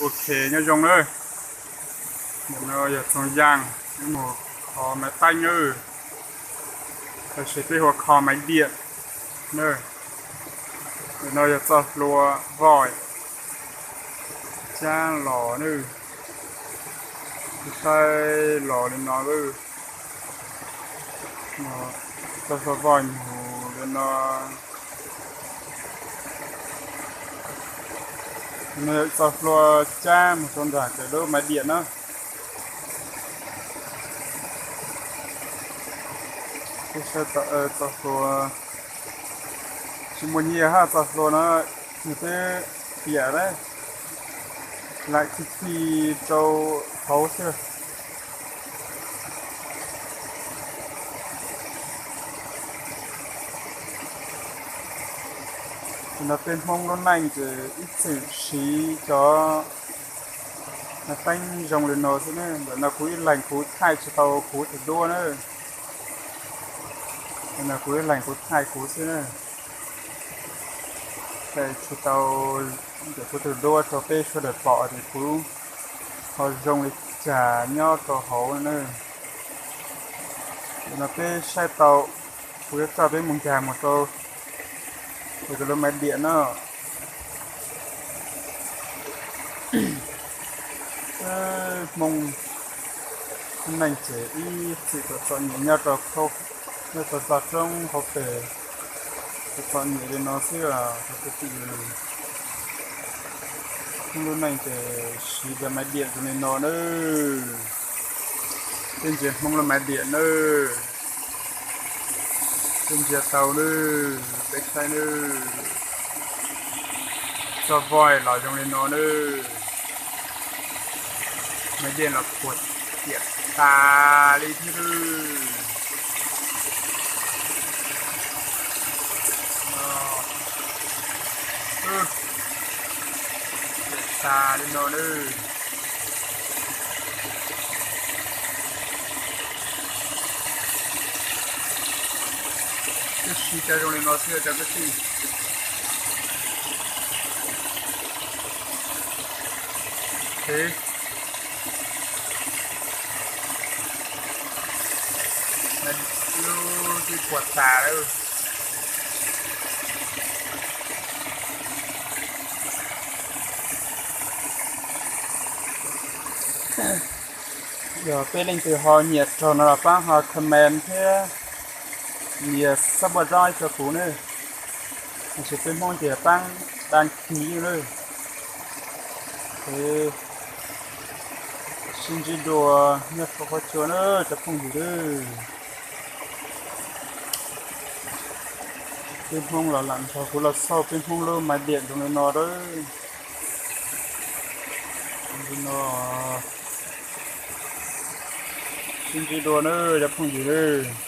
Ok, nyob zoo nawb. Ntawm no yog txoov yaas, yuav mus kho maiv teeb nawb, los sis peb hu ua kho maiv diam nawb. Ntawm no yog txoj hlua voij cab los nawb, saib los li no lawm. Txoj hlua voij mus li no. Nws yog txoj hlua cab mus rau nram kev lub maiv diam na. Peb saib txoj hlua tsis muaj nyiaj hab, txoj hlua no nws twb piam lawm, laim khi khi rau hauv xwb. Nim no peb Hmoob lub neej ces ib txwm siv cov maiv teeb zoo li no xwb ne. Ntawm no kuv ib leeg kuv thaij tsis tau kuv tus duab na. Ntawm no kuv ib leeg kuv thaij kuv xwb na. Thaij tsis tau ntawm kuv tus duab rau peb sawv daws pom tias kuv ho zoo li cas nyob rau hauv na. Ntawm no peb saib tau, kuv yuav coj peb mus nkag mus rau tus lub maiv diam no. Hmoob lub neej ces ib txwm txom txom nyem nyob rau, nyob rau toj roob hauv pes, txom txom nyem li no xwb os cov kwv tij. Hmoob lub neej ces siv cov maiv diam zoo li no nawb. Peb ntsia Hmoob lub maiv diam nawb. Peb ntsia tau nawb, peb saib nawb. Txoj voij los zoo li no nawb. Maiv diam los puas tiam tas li thiab nawb. Tiam tas li no nawb. Twb siv cov zoo li no xwb cov kwv tij. Lub twb puas tas lawm. Yog peb leej twg ho nyiam raug no los pab ho comment thiab nias subscribe rau kuv nawb. Tiam sis peb Hmoob ces pab đăng ký nawb. Sib ntsib dua nyob rau qhov tsua nawb cov phooj ywg nawb. Peb Hmoob los lam nrog kuv los xauj peb Hmoob lub maiv diam zoo li no nawb. Sib ntsib dua nawb cov phooj ywg nawb.